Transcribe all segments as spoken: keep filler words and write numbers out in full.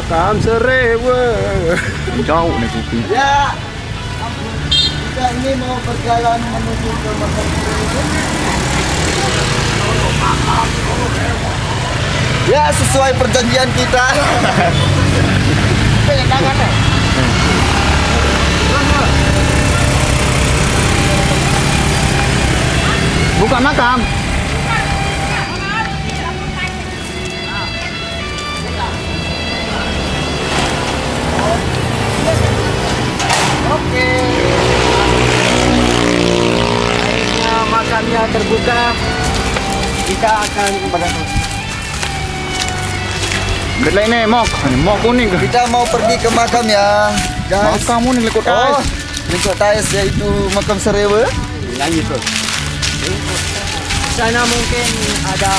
Makam Serewe. Jauh nih kopi. Ya. Kita ini mau berjalan menuju ke makam Serewe. Ya, sesuai perjanjian kita. Pegang tangan, ya. Bukan makam. Oke. Akhirnya makamnya terbuka. Kita akan berangkat. Belai nih, mok. Mok kuning. Kita mau pergi ke makam ya, guys. Makam kuning lekut. Oh, lekut ais, yaitu makam Serewe. Lanjut, Bro. Di sana mungkin ada,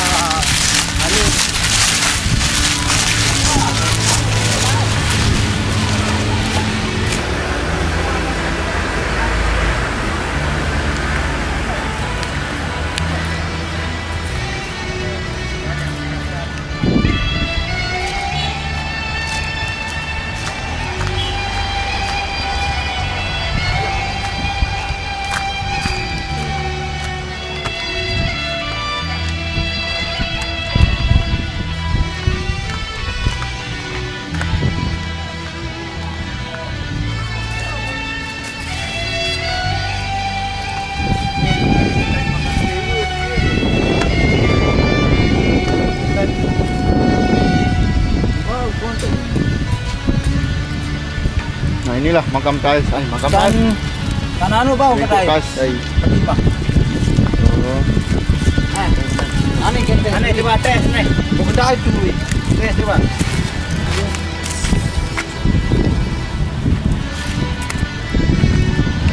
anu. Nah, inilah makam Tais. Ay, makam Tais. Kan anu bau ke Tais. Tais. Ay. Ketimbang. Oh. Eh, ane kente. Ane coba tes nih. Bukan Tais tuh. Tes coba.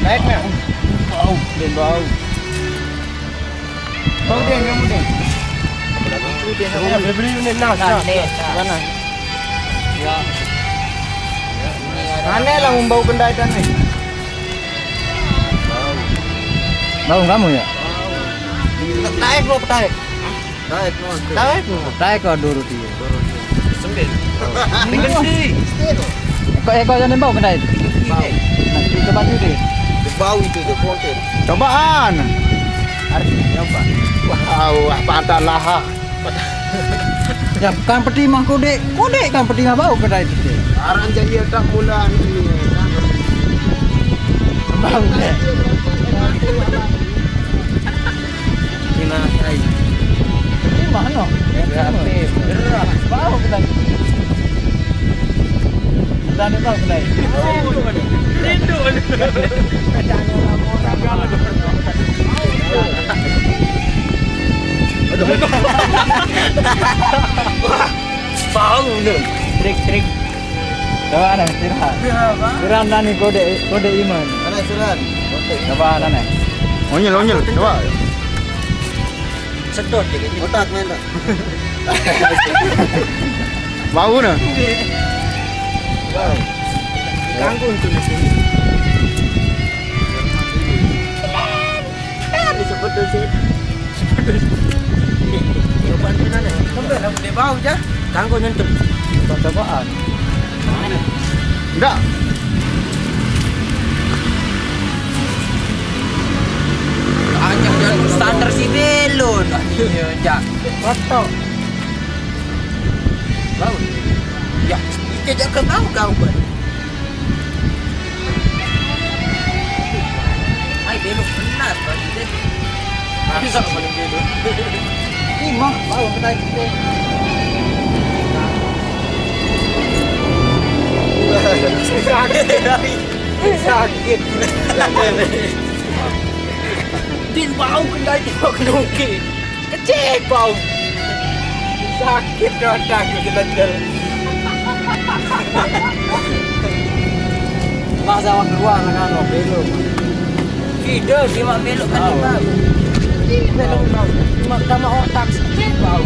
Naik nih. Bau, dan bau. Bau deh, kamu deh. Beli-beli unit nah. Nah, nih, nah. Mana? Ya. Aneh lah membau kendai dan nih. Bau kamu ya? Taek lo, taek. Taek, no. Taek lo. Taek kau dulu dia. Sembil. Tinggal sih. Kau, eh, kau jangan bau kendai. Bau. Nah, itu tempat itu. Bau itu tuh, konten. Cobaan. Harus nyoba. Wah, wah, patah lahak. Ya, kan peti mah kodek, kodek kan peti mah bau kedai peti. Arang jadi tak mula ni. Bau deh. Ini mah, ai. Ini mah, no? Berapa? Bau kedai. Tadi bau kedai. Rindu, rindu. Aduh. Wah, bau nih. Trik, trik. Coba nih, Sirhan. Iya, Bang. Sirhan nani kode, kode iman. Mana Sirhan? Coba nani. Onyil, onyil, coba. Sedot dikit. Otak main tak? Bau nah. Bau. Ganggu itu di sini. Disebut tuh sih. Coba di mana? Sampai dah boleh bau je. Ganggu nyentuh. Coba-cobaan. Enggak. Anjak jalan standar si belon. Iya, jak. Foto. Bau. Ya, kita jaga bau kau, Bang. Ai, belok benar, Bang. Bisa paling belok. Ih, mah, bau kita itu. Sakit. Sakit. Din bau kendai tengok kenuki. Kecil bau. Sakit dada aku jelejel. Masa waktu keluar kan lo belok. Tidak, dia mak belok kan. Tahu. Dia belok, mak sama otak kecil bau.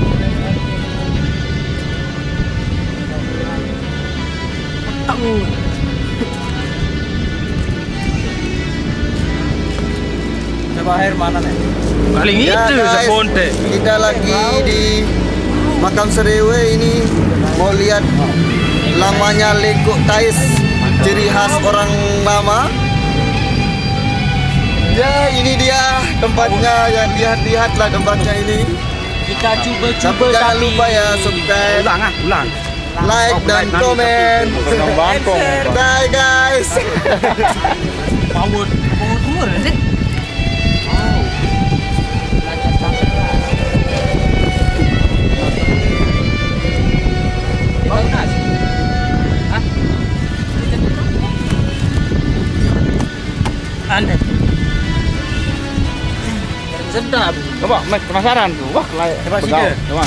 Otak. Coba air mana nih? Paling ya, itu guys, seponte. Kita lagi di makam Serewe ini mau lihat Lamanya Lengkok Tais, ciri khas orang lama. Ya, ini dia tempatnya, ya, lihat-lihatlah tempatnya ini. Kita cuba-cuba, tapi jangan lupa ya, subscribe, ulang, ah, ulang, like, dan komen. Bye guys. Paut, paut umur sih. Aneh. Sedap. Coba, Mek, penasaran tuh. Wah, layak. Coba sini. Coba.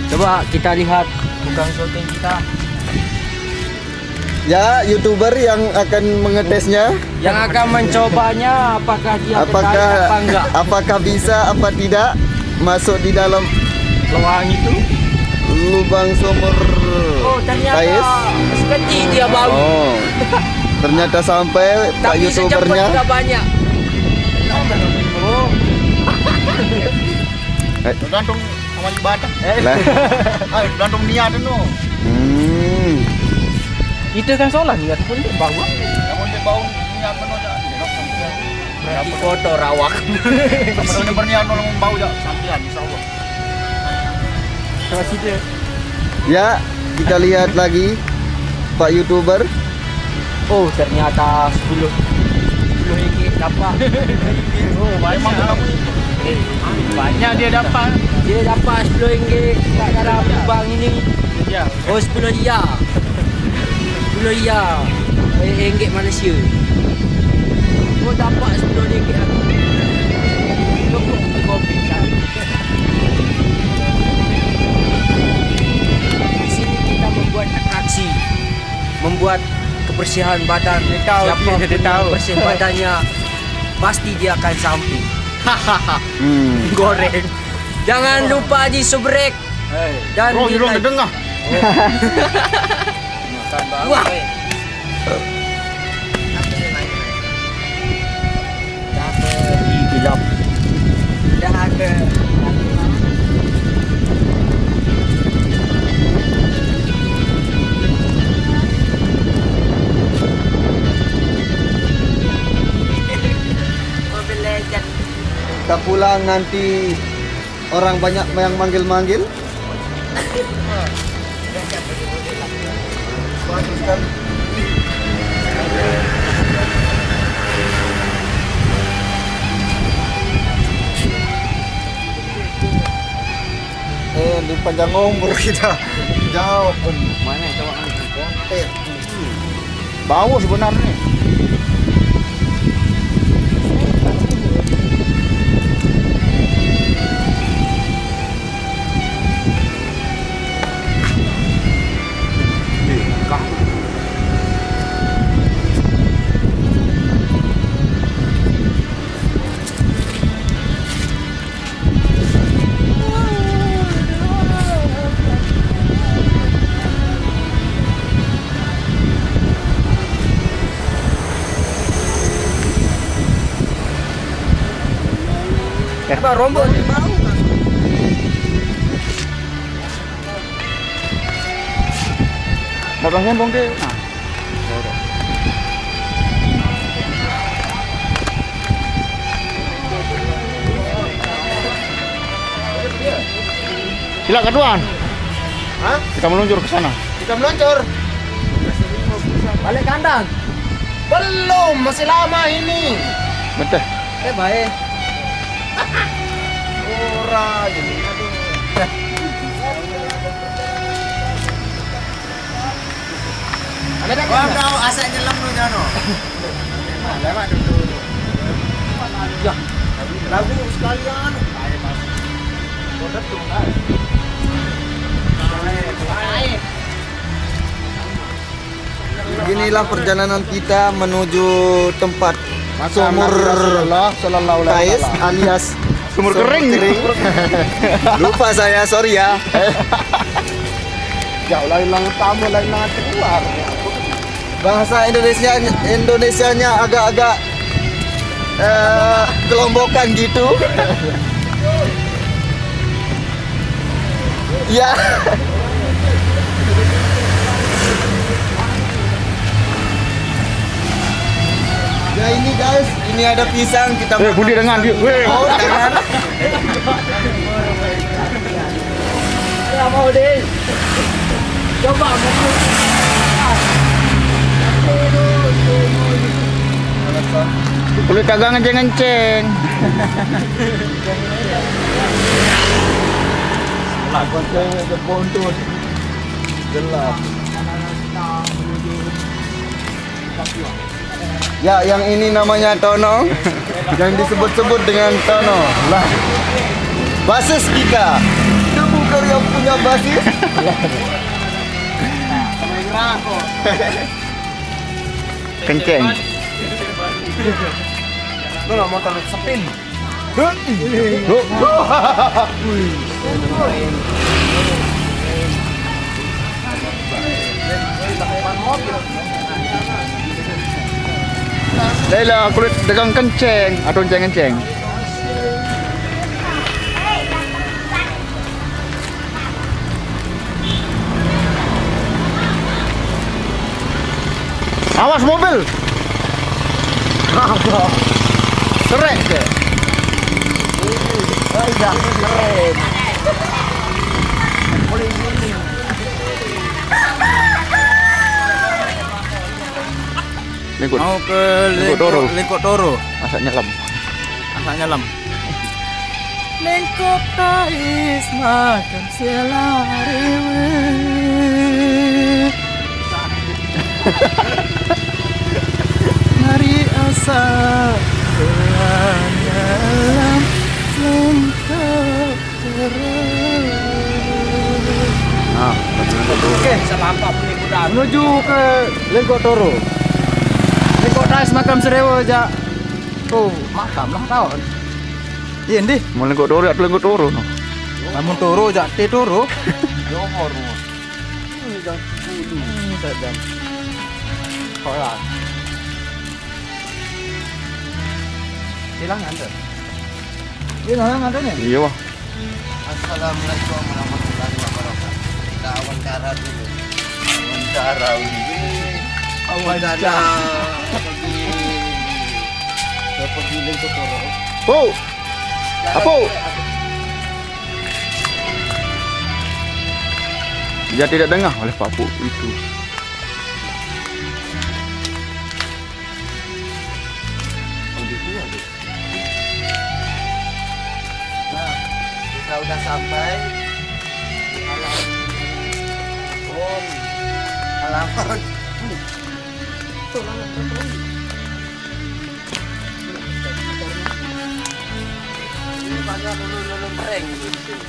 Coba kita lihat tukang syuting kita. Ya, YouTuber yang akan mengetesnya. Yang akan mencobanya, apakah dia, apakah, tertarik apa enggak? Apakah bisa apa tidak masuk di dalam lowongan itu? Lubang sumur. Oh, ternyata sekecil dia bau. Oh. Ternyata sampai Pak YouTubernya. Tapi sejemput juga banyak. Oh. Eh. Tergantung sama ibadah. Eh. Lah. Ah, tergantung niat tu. Hmm. Kita kan salah niat pun dia bau. Namun dia bau niat mana je. Berarti kotor awak. Kalau dia berniat nolong bau je, sampean, insya Allah. Terima kasih. Ya, kita lihat lagi Pak YouTuber. Oh, ternyata sepuluh, sepuluh ringgit dapat. Oh, banyak. Banyak dia dapat. Dia dapat sepuluh ringgit kat dalam lubang ini. Ya. Oh, sepuluh riyal. Sepuluh riyal. Eh, ringgit Malaysia. Oh, dapat sepuluh ringgit aku. Cukup kopi satu. Di sini kita membuat atraksi, membuat kebersihan badan. Dia tahu, siapa dia pun tahu. Bersih badannya, pasti dia akan sampai. Hmm. Goreng. Jangan lupa di subrek. Hei. Dan bro, di like. Dengah. Wah. Ih, gelap. Dah ada. Mobile Legend. Kita pulang nanti orang banyak yang manggil-manggil. Eh, di panjang umur kita. Jauh pun. Mana coba mana? Eh. Bau sebenarnya. Apa rombok ni bau? Dah bang sembong ke? Nah. Silakan tuan. Hah? Kita meluncur ke sana. Kita meluncur. Balik kandang. Belum, masih lama ini. Betul. Eh, baik. Ora ini. Aduh. Ada dah. Wah, tahu asal nyelam tu, Jano. Lewat dulu. Ya, lagu sekalian. Beginilah perjalanan kita menuju tempat sumur Tais alias sumur kering. Lupa saya, sorry ya. Jauh lain lang utama, lain lang keluar. Bahasa Indonesia, Indonesianya agak-agak, eh, kelombokan gitu. Ya. Nah, ini guys, ini ada pisang, kita Eh, makan bunyi dengan pisang dia. Dulu. Weh. Oh, jangan. Ya, mau deh. Coba. Kulit kagak ngenceng-ngenceng. Lah, koncengnya kebontot. Gelap. Ya, yang ini namanya Tono, yang disebut-sebut dengan Tono. Lah, basis kita. Itu bukan yang punya basis. Kenceng. Lu lah motor sepin. Lela, kulit dagang kenceng, atau kenceng-kenceng. Awas mobil. Keren deh. Oh iya, keren. Lengkot. Mau ke Lengkot Toro. Lengkot Toro. Masak nyelam. Masak nyelam. Lengkot Tais makan selarewe. Mari asa dalam Lengkot Toro. Nah, oke. Bisa nampak pun liputan. Menuju ke Lengkok Toro. Lengkok Tais makam serewa aja. Oh, makam lah kawan. Iya, ndi? Mau Lengkok Toro atau Lengkok Toro, no? Namun Toro jak te Toro. Johor. Ini jam sepuluh. Ini jam. Sekolah. Hilang ada. Hilang ada nih. Iya, wah. Assalamualaikum warahmatullahi wabarakatuh. Kita wawancara dulu. Wawancara dulu. Wawancara. Wawancara. Seperti itu, Toro. Bu. Apu. Dia tidak dengar oleh Pak Pu itu. Nah, kita udah sampai di halaman pohon, halaman. Tuh, halaman pohon. Ini banyak lulun-lulun prank di sini.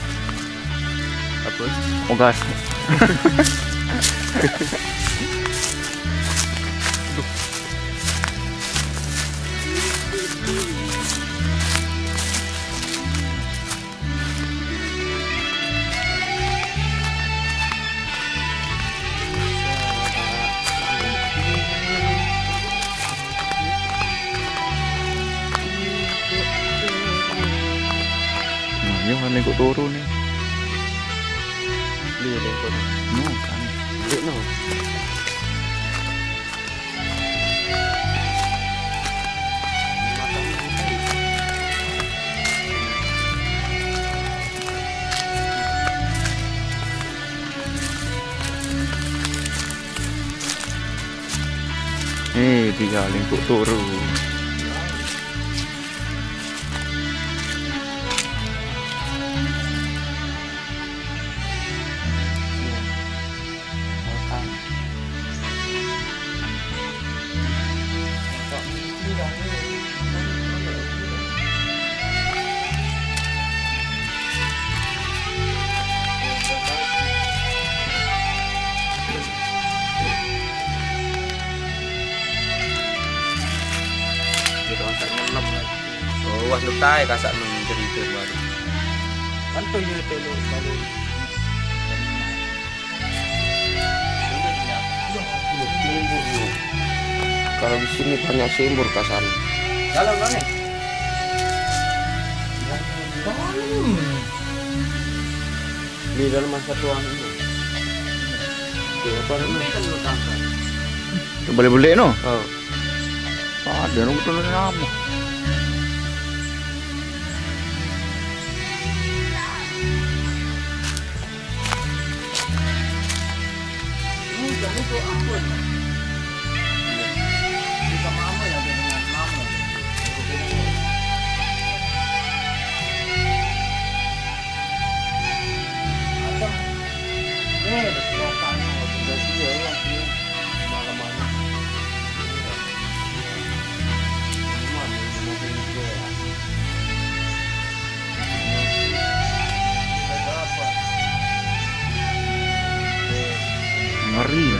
Apa? Oh, gas. Nah, ini mana kok turun nih? Beli lengkot. No, kan. Beli no. Eh, dia lingkuk turun. Gitu, angkat ngelem lagi. Oh, wah, lu tae kasak mencerita baru. Kan tuh, iya, itu lu baru. Kalau di sini banyak sembur kasan. Dalam mana? Dalam. Di dalam masa tuan ini. Di apa namanya? Boleh-boleh, no? Oh. Wah, Dia nunggu turun nama. Ngeri.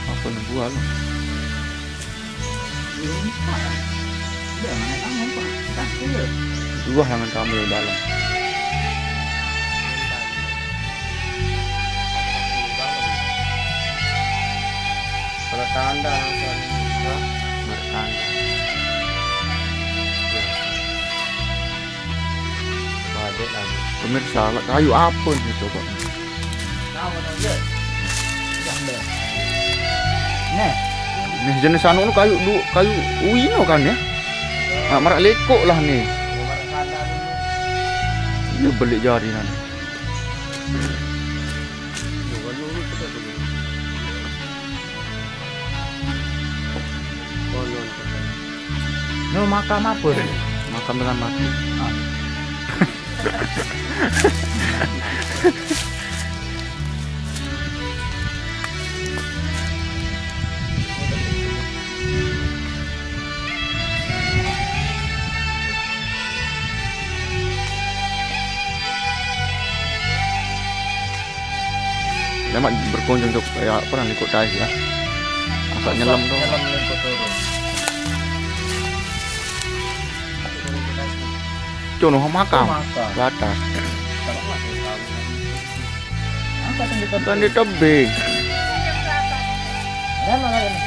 Apa nih buah lu? Dua tangan kamu di dalam. Kalau tanda langsung, hah? Bertanda. Biasa. Badai lagi. Pemirsa, kayu apa nih coba? Nih. Nih jenis anu kayu du, kayu uino kan ya? Nah, marak lekok lah nih. Dia belik jari nanti. No makam apa? Makam dengan mati. Ah. Lemak berkunjung ke ya, apa nang ikut tai ya. Asal nyelam tu. Nyelam lengkot turun. Cuno makam. Makam. Batas. Kan di tebing. Ada mana ini?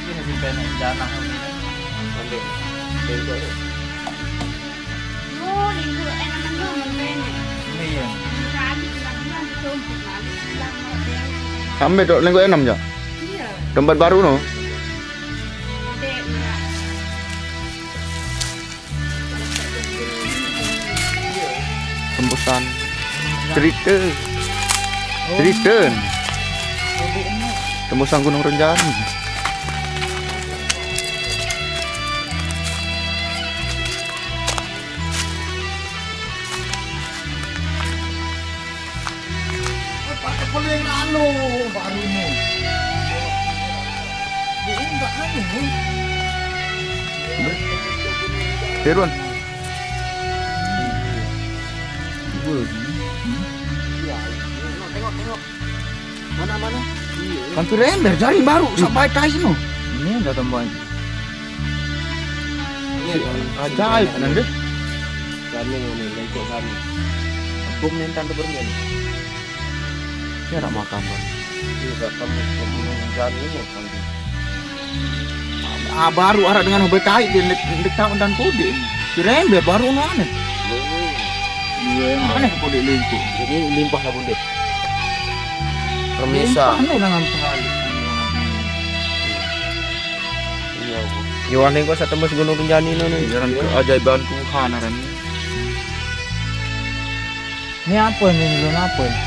Ini hasil panen janah ini. Ambil. Ambil tu. Oh, linggo, eh, nama nama. Ini ya. Sampai dok linggo enam ya? Iya. Tempat baru no? Ada, iya. Tembusan cerita. Cerita. Tembusan Gunung Rinjani. Pakai paling anu baru ni. Ini tak anu ni. Irwan. Tengok, tengok. Mana, mana? Iya. Kan tu render jari baru sampai tai no. Ini dah tambah. Ajaib nanti. Kami ni, lengkok kami. Bom ni tanda bermain. Dia nak makan pun. Iya, tak tahu. Jangan ni. Ah, baru arah dengan betai dia dek, dek tahu dan kode. Dirembe baru no aneh. Iya, aneh kode lingku. Ini limpah lah bunda. Permisa. Limpah no dengan pengalaman. Iya, Bu. Yo aneh kok saya tembus Gunung Rinjani no nih. Jalan keajaiban Tuhan aran. Ini apa ini, ini apa ini?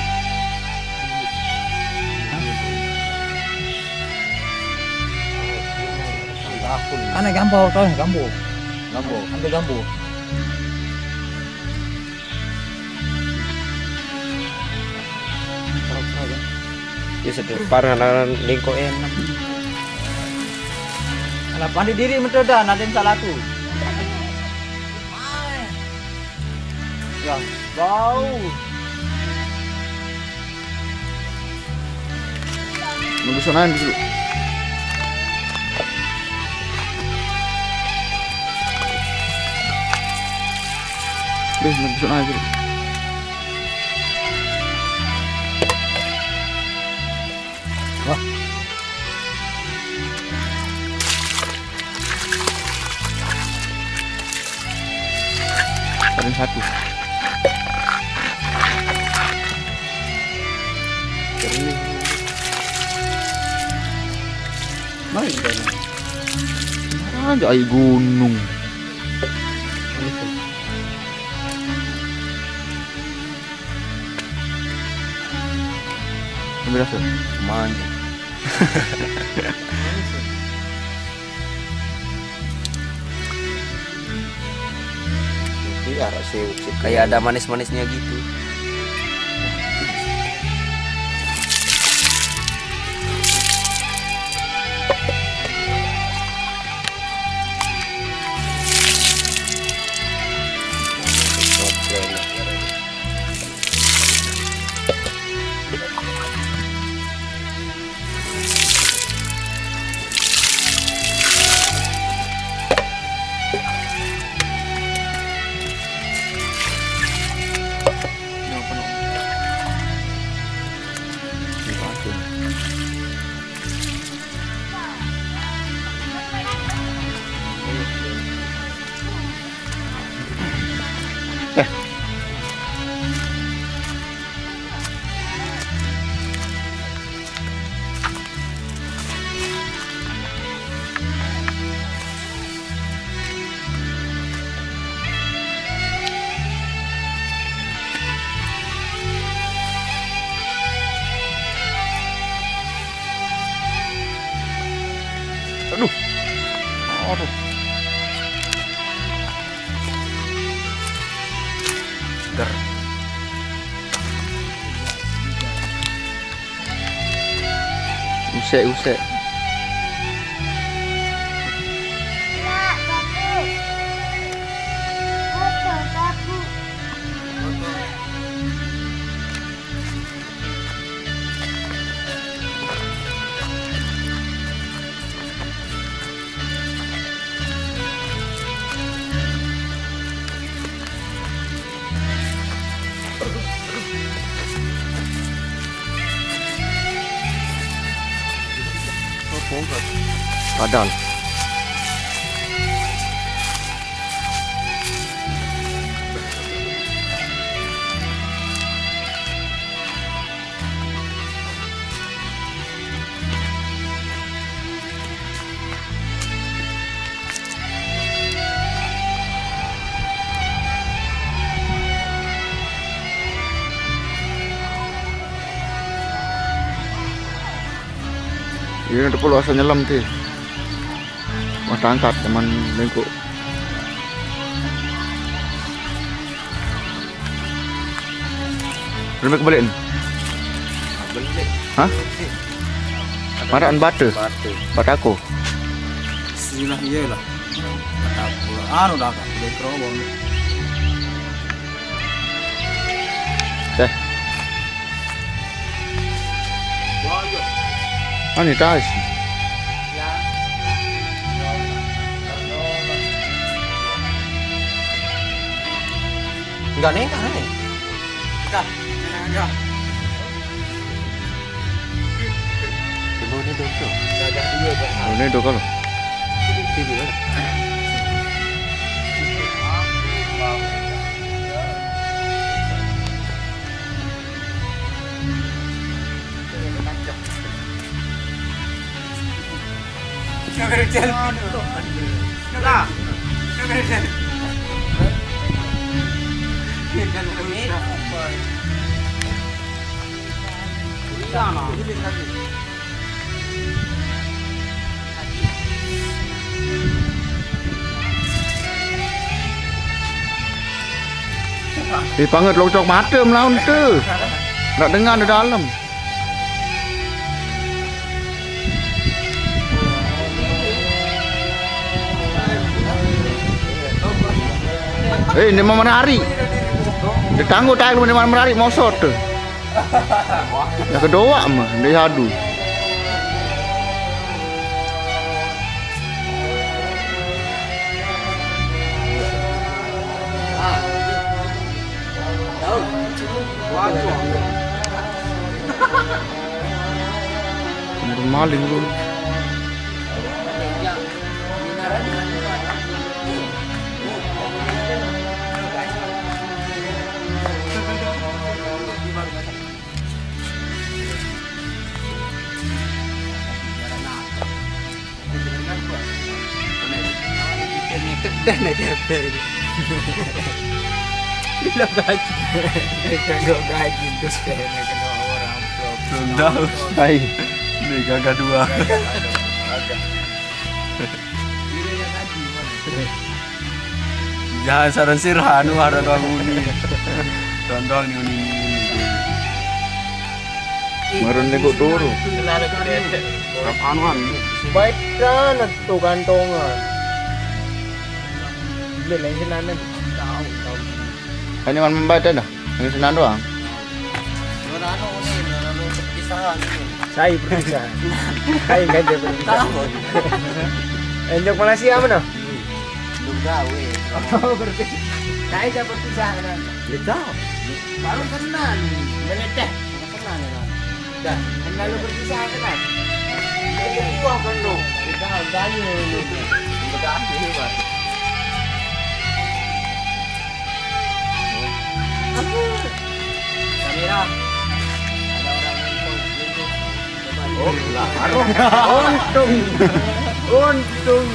Hah? Kan ada gambar, tahu gambar? Gambar, ada gambar. Ya, sedepan anak lingkok enam. Alah, pandai diri betul dah, nadin salah tu. Ya, bau. Nunggu sana dulu. Beh, nak busuk naik. Wah. Paling satu. Naik dari mana? Aja air gunung. Ambil rasa. Manis. Iya, rasa sih. Kayak ada manis-manisnya gitu. Aduh. Aduh. Seger. Usek, usek. Padahal. Ini ada pulau asal nyelam ti. Wah, tangkap teman lengkuk. Belum kebalik ni. Balik. Hah? Marak bata. Bata. Bata aku. Sinilah iyalah. Bata aku. Anu dah, dah. Boleh kerobong. Teh. Ani tas. Enggak nih, enggak nih. Dah, enggak. Ini dua kali. Ini dua kali. Eh, pangat locok mata melaun tu. Nak dengar di dalam. Eh, ini mau menari. Ditangguh tak lu, ini mau menari, mosot tu. Dah kedua mah, dia hadu. Maling lu. Deh, naik kepeng. Gila, gaji. Kagak gaji, terus kayaknya kena orang. Belum tahu. Hai. Ini gagah dua. Gagah. Jangan saran sirhan, wah, ada doang uni. Doang ni uni. Marun ni kok turu. Rap anuan. Baik kan tu gantongan. Bila yang senana tahu, tahu. Ini man membaca dah. Ini senana doang. Saya perpisahan. Saya kan dia perpisahan. Enjok Malaysia mana? Belum gawe. Oh, berarti saya perpisahan. Kita. Baru kenal. Meneteh. Kenal ya, Bang? Dah, kenal lu berpisah kan? Jadi buah kan lu. Kita gaya lu. Udah akhir, Bang. Kamera. Ada orang nonton. Oh, lah, untung. Untung.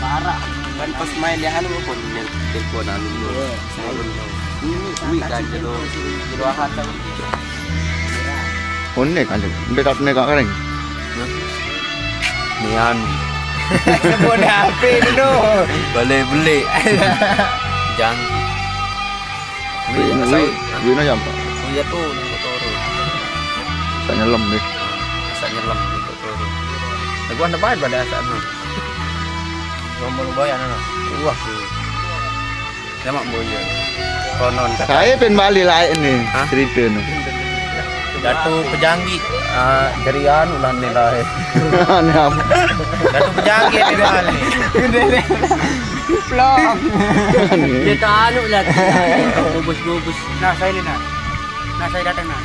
Parah. Kan pas main dia anu pun, telepon anu lu. Iya. Turun lu. Ini, ini kan jelo, jelo ahad tau. One kan, beda ne kak kering. Nian. Sebut H P dulu. Boleh beli. Jangan. Wih, wih, wih, no jam. Oh iya tuh, nunggu turun. Bisa nyelem deh. Bisa nyelem, nunggu turun. Nah, gua ada pada saat no. Ngomong boyan no. Wah, sih. Sama boyan. Konon kata. Saya pun balik lain nih, hah? Cerita nih. Datu Pejanggi, ah, jerian ulah nilai. Aneh apa? Datu Pejanggi di balik. Plong. Dia tak anu lah. Bubus-bubus. Nah, saya ni, nah. Nah, saya datang, nah.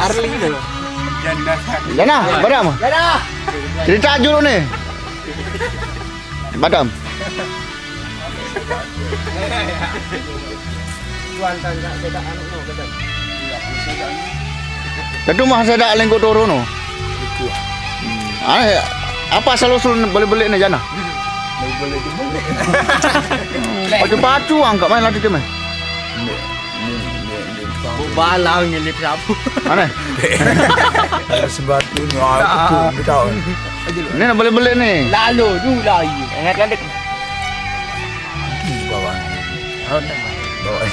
Arli tu. Janda satu. Jana, pada mah? Jana. Cerita dulu ni. Badam. Tuan tak nak sedak anu no, kata. Tentu mah sedak lengkok turun no. Itu. Ah, ya. Apa asal usul boleh-boleh ni Jana? Boleh-boleh je boleh. Pacu-pacu angkat main lagi tu main. Ni, ni, ni, ni, ni. Balang ni lip sapu. Mana? Sebab tu ni aku tu, kita. Ni nak boleh-boleh ni. Lalu dulu lagi. Ingat kan dek. Di bawah. Bawah.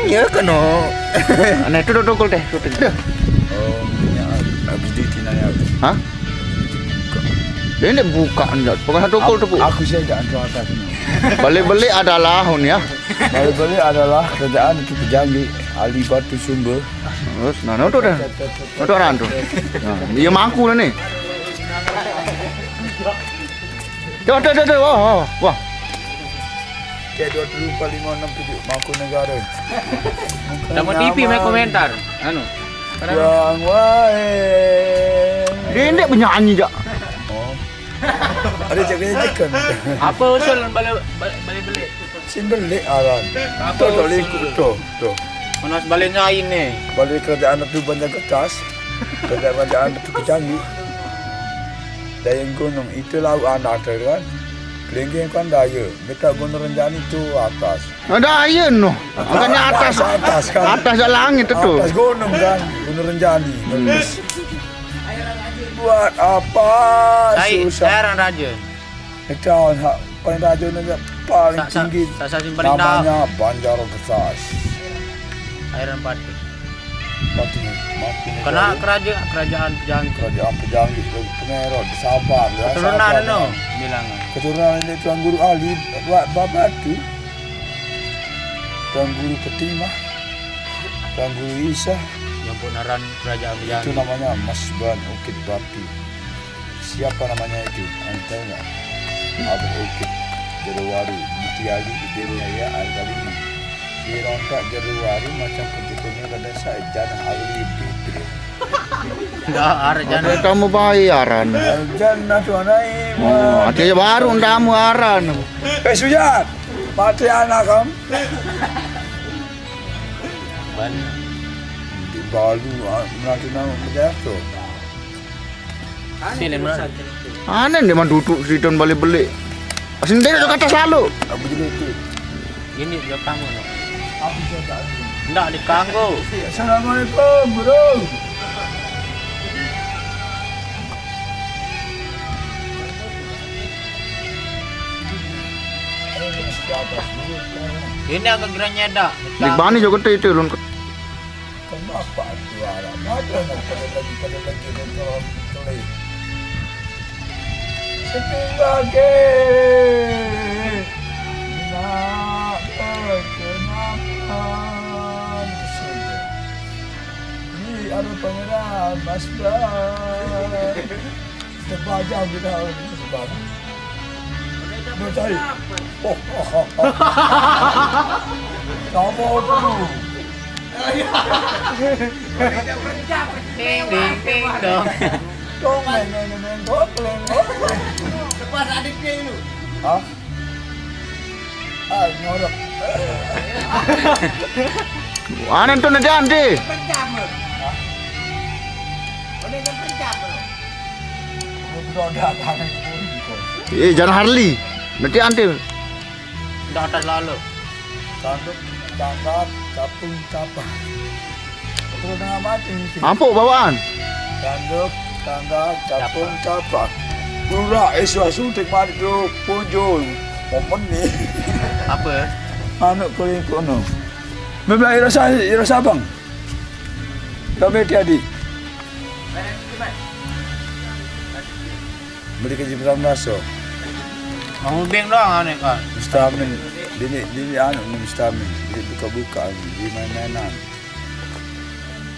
Ya kena. Nah, tu duduk deh, tu duduk. Oh, ya, habis di sini ya. Hah? Dia ni buka ni, bukan satu kol tu, Bu. Aku saya tak hantar atas ni. Balik-balik adalah ni ya. Balik-balik adalah kerajaan itu Pejanggi, ahli batu sumber. Terus, nah, tu dah. Tu orang tu. Nah, dia mangku dah ni. Tuh, tuh, tuh, tuh. Wah, wah, wah. Cek dua puluh empat lima enam tujuh Mangkunegara. Sama T V main komentar. Anu. Yang wae. Dia ndak penyanyi, Jak. Oh. Ada cek dia kan. Apa usul balik balik balik beli? Sing belik aran. Apa tuh, tuh usul? Lingkup tuh, tuh. Mana sebaliknya ini? Balik kerajaan itu banyak kertas. Kerajaan itu kejanggi. Dayang gunung itu laut anak tuh kan. Kelingging kan daya. Kita gunung renjani tuh atas. Ada air noh. Makanya atas. Atas, atas kan. Atas langit itu. Atas gunung kan. Gunung renjani. Hmm. Buat apa? Sai, susah. Saya orang raja. Itaon hak paling raja ni paling tinggi. Sa, sa, sa, paling namanya Banjar Besar. Airan Pati. Pati, Pati. Kena kerajaan, kerajaan Pejanggi. Kerajaan Pejanggi, Pengero, sabar ya. Keturunan sabar, no, bilang. Keturunan ini Tuan Guru Ali, buat Babati. Tuan Guru Petimah. Tuan Guru Isa. Yang pun aran kerajaan Pejanggi. Itu namanya Masban Ukit Bati. Siapa namanya itu? Anda tahu nggak? Abah Ukit, Jerowaru, Muti Ali, Idenya ya, Al Galimi. Di rontak Jerowaru macam putih kuning pada saat janah awli bibir. Dah, arah janah. Ada tamu bayi aran. Al Jannah tu anai. Oh, ada baru tamu aran. Eh, Sujat, mati anak kamu. Di Balu, ah, nanti nama menjatuh. Aneh dia mah duduk situ balik-balik. Sendiri ke atas lalu. Aku jadi itu. Ini dia kamu no. Ndak dikanggo. Assalamualaikum, Bro. Ini agak geranya dak. Di mana juga itu, itu, Lun? Kenapa suara? Ada yang pada lagi, pada lagi, pada lagi. Setinggi lagi. Nak berkenalan ke sini. Ini ada pangeran, Mas Bro. Terpajang kita orang ini sebab. Lu cari. Oh, oh, oh, oh. Kamu tu. Ding, ding, ding, dong. Dong, neng, neng, neng, neng, dong, neng, dong. Lepas adik dia itu. Hah? Ah, ngorok. Aneh tu nanti, nanti. Pecah, Bro. Hah? Udah, udah, udah, udah. Eh, jangan Harley. Nanti antil. Udah atas lalu. Tanduk, tangkap, capung, capah. Betul dengan mati mungkin. Ampuk bawaan. Tanduk, tangkap, capung, capah. Burak, eh, suah suntik mati tu, punjul. Momen ni. Apa? Anak kau yang kono. Bebelai rasa, rasa abang. Kami tiadi. Beli ke Jibran Raso. Mang Ubeng doang aneh kan. Mustamin. Dini, dini anu ni Mustamin. Dia buka-buka ni. Dia main-mainan.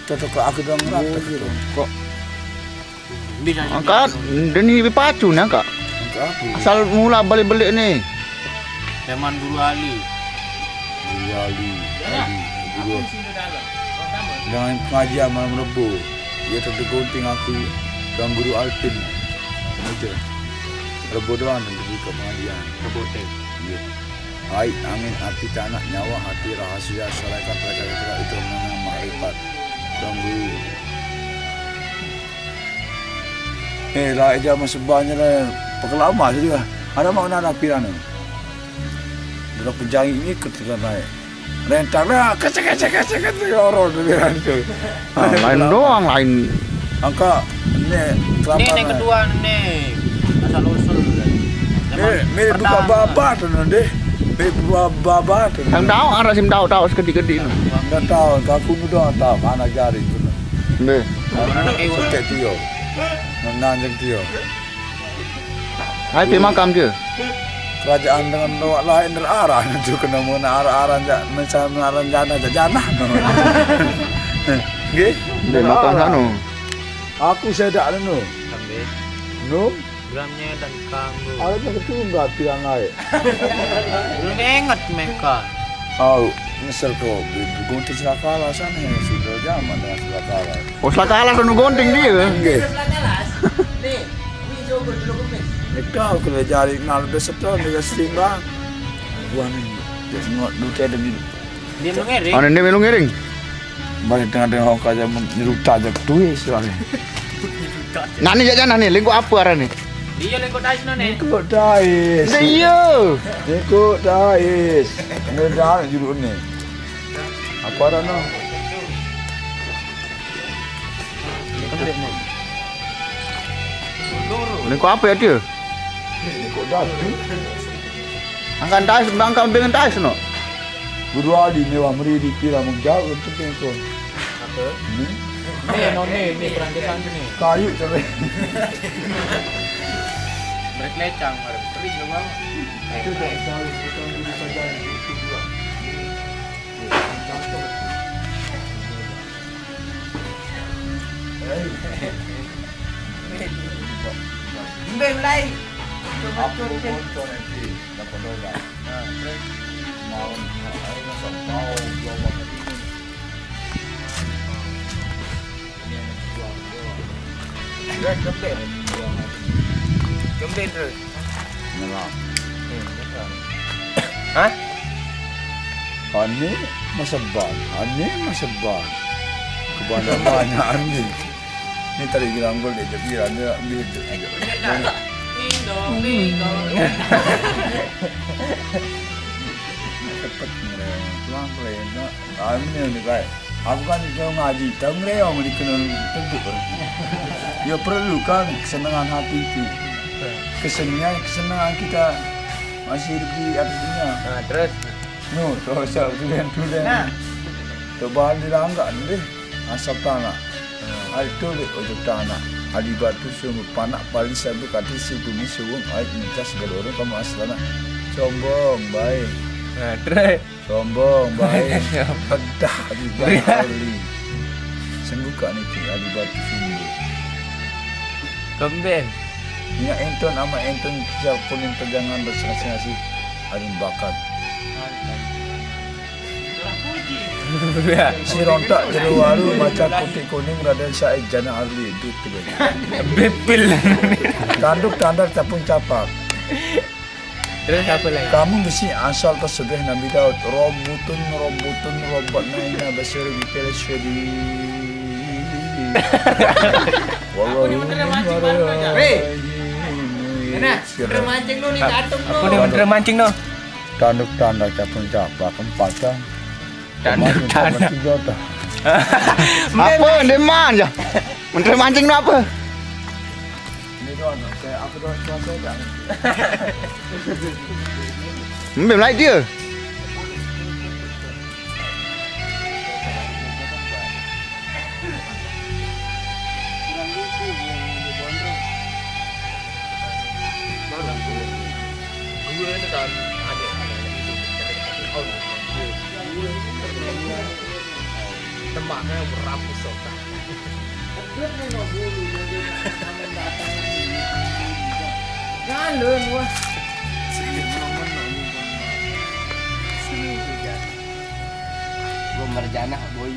Cocok ke aku doang rata gitu. Kok? Bisa angkat, dan ini pacu ni angkat. Angkat apa? Asal mula balik-balik ni. Zaman Guru Ali. Guru Ali. Ali. Guru. Dengan pengajian malam Rebo. Dia terdegunting aku dan Guru Alpin. Itu. Rebo doang dan terbuka pengajian. Rebo teh. Ya. Air, angin, api, tanah, nyawa, hati, rahasia, syarikat, raja-raja itu namanya makrifat. Dan Guru. Eh, lah, ija masuk banyak lah. Pakai lama saja. Ada mau nada piran. Dalam penjahit ni ketika naik. Rentak lah, kecek, kecek, kecek, kecek, orang tu dia tu. Ah, lain doang, lain. Angka ni. Ni kelapa ni ni. Kedua ni. Asal usul. Ni, ni buka babah tu nanti. Ni buka babah tu. Yang tahu, ada sim tahu, tahu sekedik-kedik tu. Dah tahu, aku ni dah tahu, mana jari tu. Ni. Mana nak kewat? Sakit tu yo. Menanjung tu yo. Hai, pi makam dia. Kerajaan dengan lawak lain terarah tu kena mengena arah-arah jak macam arah jana jak jana tu. Nggih. Dia makan sana. Aku sedak tu. Sambil. Nu. Gramnya dan kanggo. Ada yang ketu enggak tiang air. Belum inget mereka. Au, nyesel kau beli gunting celaka lah sana, sudah zaman dengan celaka lah. Oh, celaka lah, sono gunting dia. Nggih. Nih, ini coba dulu kumis. Nek kau kena jari nal beseto dia setimbang. Buah ni. Dia tengok duit ada ni. Dia mengiring. Ana ni melu ngiring. Balik tengah-tengah hok aja men-, nyeruta aja tuis soalnya. Nah ni jajan nah ni, lingkup apa arah ni? Dia lingkup tais no ni. Lingkup tais. Dia iya. Lingkup tais. Ngedah jeruk ni. Apa arah no? Lingkup apa ya dia? Lingkup datu. Angkat tais, angkat dengan tais no. Guru Ali mewah meri di pira menjauh untuk pengkon. Apa? Ni? Ni, no, ni, ni, perantisan ni. Kayu cabe. Berkelecang, kering ke bawah. Itu dah tahu, bukan dulu saja, itu dua. Mbe mulai. Coba aku turun. Bonto nanti dapat dolar. Nah, terus mau, ayo, masa mau dua banget ini. Ini yang jual, jual. Terus kembali. Kembali terus. Nyerah. Hmm, nyerah. Hah? Ani maseban, ani maseban. Kebanyakan ani. Ini tadi geranggul dia jadi ada ambil dia. Ding dong, ding dong. Cepet ngerem, pelan-pelan. Ah, ini ni baik. Aku kan juga ngaji, tahu ngerem di kena tentu. Ya perlu kan kesenangan hati itu. Kesenangan, kesenangan kita masih hidup di atas dunia. Nah, terus? No, dosa tulen-tulen. Nah. Coba dilanggak deh. Asap tanah. Nah. Ai tulik ojo tanah. Ali batu sumber panak paling sabu kati si bumi suwung ai minta segala orang kamu asal tanah. Sombong, baik. Nah, terus? Sombong, baik. Pedah juga ali. Sengguka niki ali batu sumber. Kemben. Nya enton ama enton kisah kuning pegangan bersengasih-ngasih. Arin bakat. Ya. Si rontak jero waru macan putih kuning Raden Said Jana Arli itu. Bepil. Tanduk tandar capung capak. Terus apa lagi? Kamu mesti asal tersebeh Nabi Daud. Robutun, robutun, robot naina basir bipil syedi. Wallahu. Apa ni menteri mancing baru aja? Hei. Mana? Menteri mancing lu ni, katung lu. Apa ni menteri mancing tu? Tanduk tanda capung capak, empatan. Tanduk tanda. Tiga dah. Apa dia man je? Menteri mancing tu apa? Ini doang, saya, aku doang, cuaca dah. Mbe melai dia. Gue ni kan ada, ada, ada itu. Tembaknya berapa sotak. Kan lu, wah. Gua merjana, boy.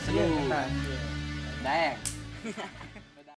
Iya, tenang. Daeng.